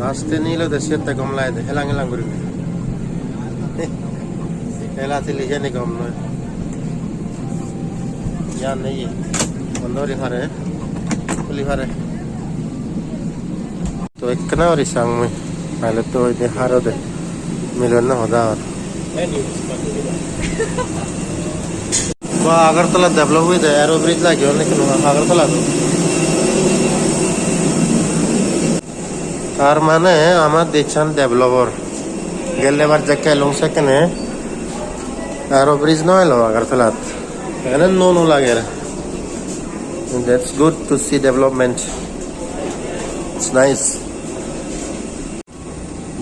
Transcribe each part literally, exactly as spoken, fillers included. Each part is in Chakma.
Last-e nilo de siyot te gom lage de, helang helang guri. Hela tili jani gom noi. Yan nei ye. Bondo guri pare. Khuli pare. To ekkena guri sang mui. Pilot to oide haro de. Milon na hoda ar. Ba Agartala develop oide, aero bridge lage onne kino Agartala. Tar mane ama dechan develop or. Gelle bar jekke elong sekkene aero bridge no elo Agartalat. Ene no no lager. That's good to see development. It's nice.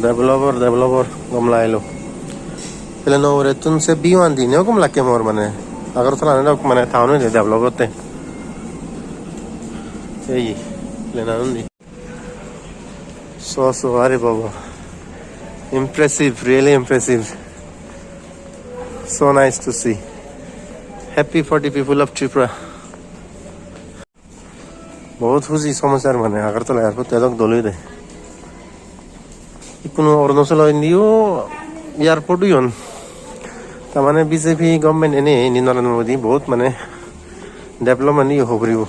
Develop or, develop or, gom lagelo. Plane ugurettun se view an dineo gom lakke mor mane. Agartala ani dok mane town oi develop otte. Ei, plane an undi. So, so, are baba. Impressive, really impressive. So nice to see. Happy for the people of Tripura. Bahut huji somasar mane Agartala airport edok dol oide. Ikkunu Arunachal indiyo airport oyon. Ta mane B J P government ene, ene Narendra Modi bahut mane development iyo hoboribo.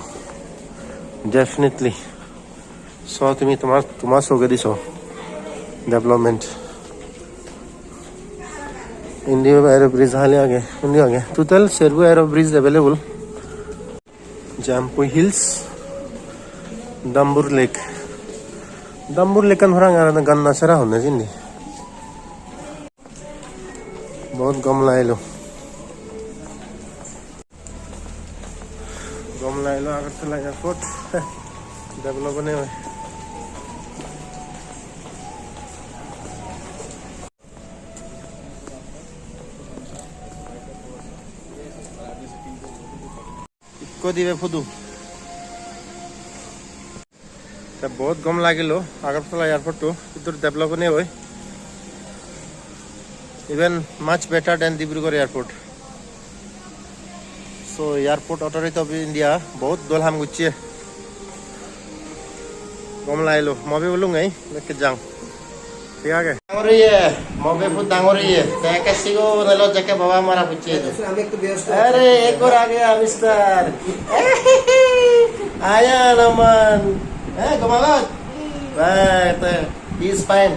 Definitely. So tumi tomar, tomar sogedi so development. Indi aero bridge hali age, undi age. Total serbo aero bridge available. Jampui Hills, Dambur Lake. Dambur Lake an horang ar ganna sera honne sindi. Bahut gom lagelo. Gom lagelo Agartala airport. Develop one oi. Ikko dibe photo. Te bahut gom lagilo Agartala airport to, idur develop one oi. Even much better than Dibrugarh airport. So airport authority of India bahut dol ham gocche. Gom lagilo, mo be bolung ei, ekke jang. Thik age. Dangor oye, mo be put dangor oye. Te ekke sigon elo jekke baba mara pucche do. আমি একটু ব্যস্ত আছি। আরে, একো আগে আবিষ্কার। আয়া নামান। হ্যাঁ, গোমাগত? হ্যাঁ, তে, he's fine.